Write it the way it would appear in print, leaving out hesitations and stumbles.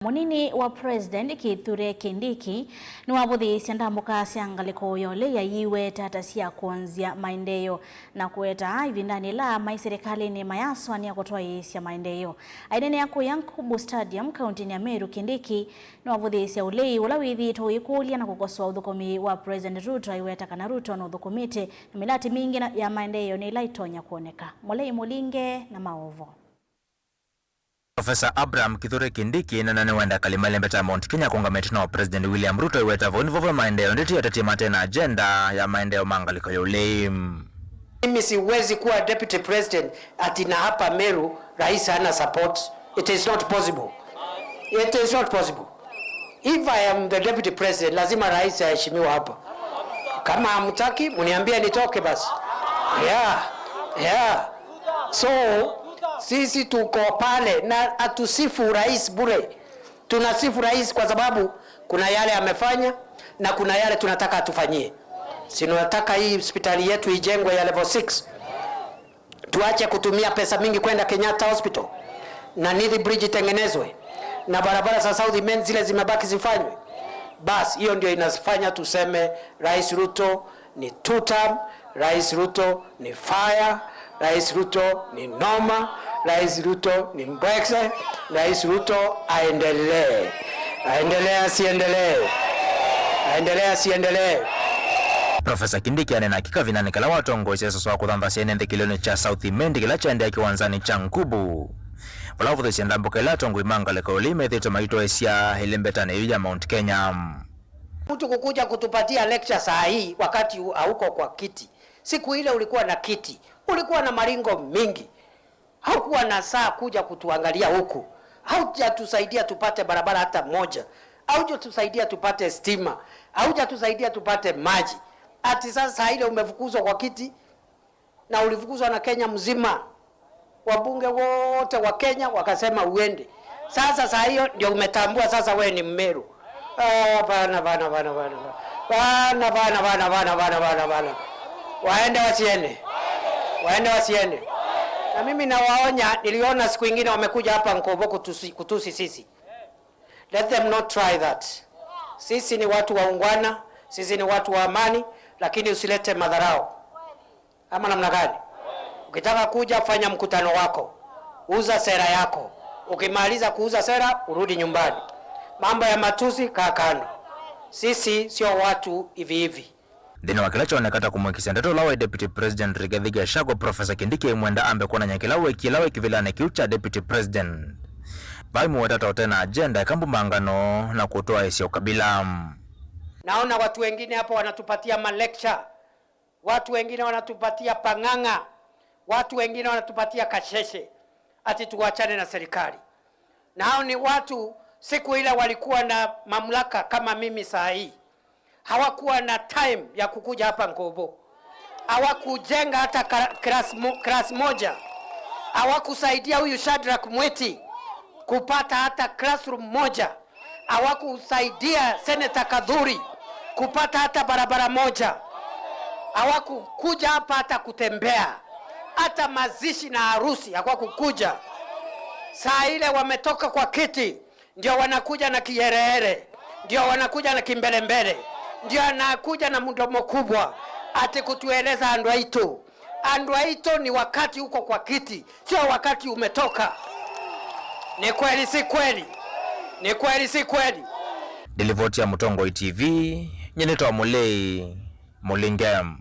Munini wa President Kithure Kindiki niwavuthiisya ndambuka sya ngaliko yole yayiwe tata sya kuanzia maendeeo na kueta ivindani ila mai serikalini mayaswania kutwaisya maendeeo. Ainene akuya Nkubu Stadium kaunti ya Meru Kindiki niwavuthiisya ulei ula withiitwe uikulia na kukosoa uthukumi wa President Ruto aiweta kana Ruto nuthukumite na milati mingi ya maendeeo ni ila itonya kuoneka. Mulei Mulinge na maovo. Professor Abraham Kithure Kindiki nana niwenda kalimalembe ta Mount Kenya kongamete na President William Ruto iweta voni vovo maendeleo nditi yatetie matena agenda ya maendeleo mangaliko ya ulei. Mimi siwezi kuwa deputy president ati na hapa Meru rais hana support. It is not possible. It is not possible. If I am the deputy president, lazima rais aheshimiwe hapa. Kama hamtaki mniambie nitoke basi. Yeah. So sisi tuko pale na hatusifu rais bure, tunasifu rais kwa sababu kuna yale amefanya na kuna yale tunataka atufanyie. Si tunataka hii hospitali yetu ijengwe ya level 6, tuache kutumia pesa mingi kwenda Kenyatta Hospital, na Nithi Bridge itengenezwe na barabara za South Main zile zimebaki zifanywe. Basi hiyo ndio inafanya tuseme Rais Ruto ni two term, Rais Ruto ni fire, Rais Ruto ni noma, Rais Ruto ni mbwekse, Rais Ruto aendelee, aendelee asiendelee, aendelee asiendelee. Profesa Kindiki anena hakika vinanikala watongoesya soso wa kuthamba syene nthi kilioni cha South Mendi kila chaendea kiwanzani cha Nkubu vala uvuthesya ndambuka ila atongoi ma ngaliko uli methitwe maitoesya ilimbetani iyu ya Mount Kenya. Mtu kukuja kutupatia lecture saa hii wakati hauko kwa kiti. Siku ile ulikuwa na kiti, ulikuwa na maringo mingi, haukuwa na saa kuja kutuangalia huku, haujatusaidia tupate barabara hata moja, haujatusaidia tupate stima, haujatusaidia tupate maji. Ati sasa ile umefukuzwa kwa kiti, na ulifukuzwa na Kenya mzima, wabunge wote wa Kenya wakasema uende. Sasa saa hiyo ndio umetambua sasa wewe ni Mmeru. Ah, bana bana bana bana bana bana bana bana bana bana bana, waende wasiende, waende wasiende. Na mimi nawaonya, niliona siku ingine wamekuja hapa Nkobo kutusi sisi. Let them not try that. Sisi ni watu waungwana, sisi ni watu wa amani, lakini usilete madharau ama namna gani? Ukitaka kuja fanya mkutano wako, uza sera yako. Ukimaliza kuuza sera, urudi nyumbani. Mambo ya matusi kaa kando. Sisi sio watu hivi hivi. Thina wa kila chonekata kumwikisya ndeto ula wa Deputy President Rigathi Gachagua Professor Kindiki mwenda ambe kwonanya kila wiki kivilane kiu cha Deputy President vaimuwetata utena agenda ikambumbangano na kutoa isya ukabila. Naona watu wengine hapo wanatupatia malecture, watu wengine wanatupatia pang'ang'a, watu wengine wanatupatia kasheshe ati tuwachane na serikali. Na hao ni watu siku ile walikuwa na mamlaka kama mimi saa hii, hawakuwa na time ya kukuja hapa Nkobo, hawakujenga hata class moja, hawakusaidia huyu Shadrack Mweti kupata hata classroom moja, hawakusaidia Senator Kadhuri kupata hata barabara moja, hawakukuja hapa hata kutembea, hata mazishi na harusi hawakukuja. Saa ile wametoka kwa kiti, ndio wanakuja na kiherehere, ndio wanakuja na kimbelembele, ndio anakuja na mdomo kubwa ati kutueleza andwaito. Andwaito ni wakati uko kwa kiti, sio wakati umetoka. Ni kweli si kweli? Ni kweli si kweli? Nilivoti ya Mutongo TV nyenetwa Mulei Mulingem.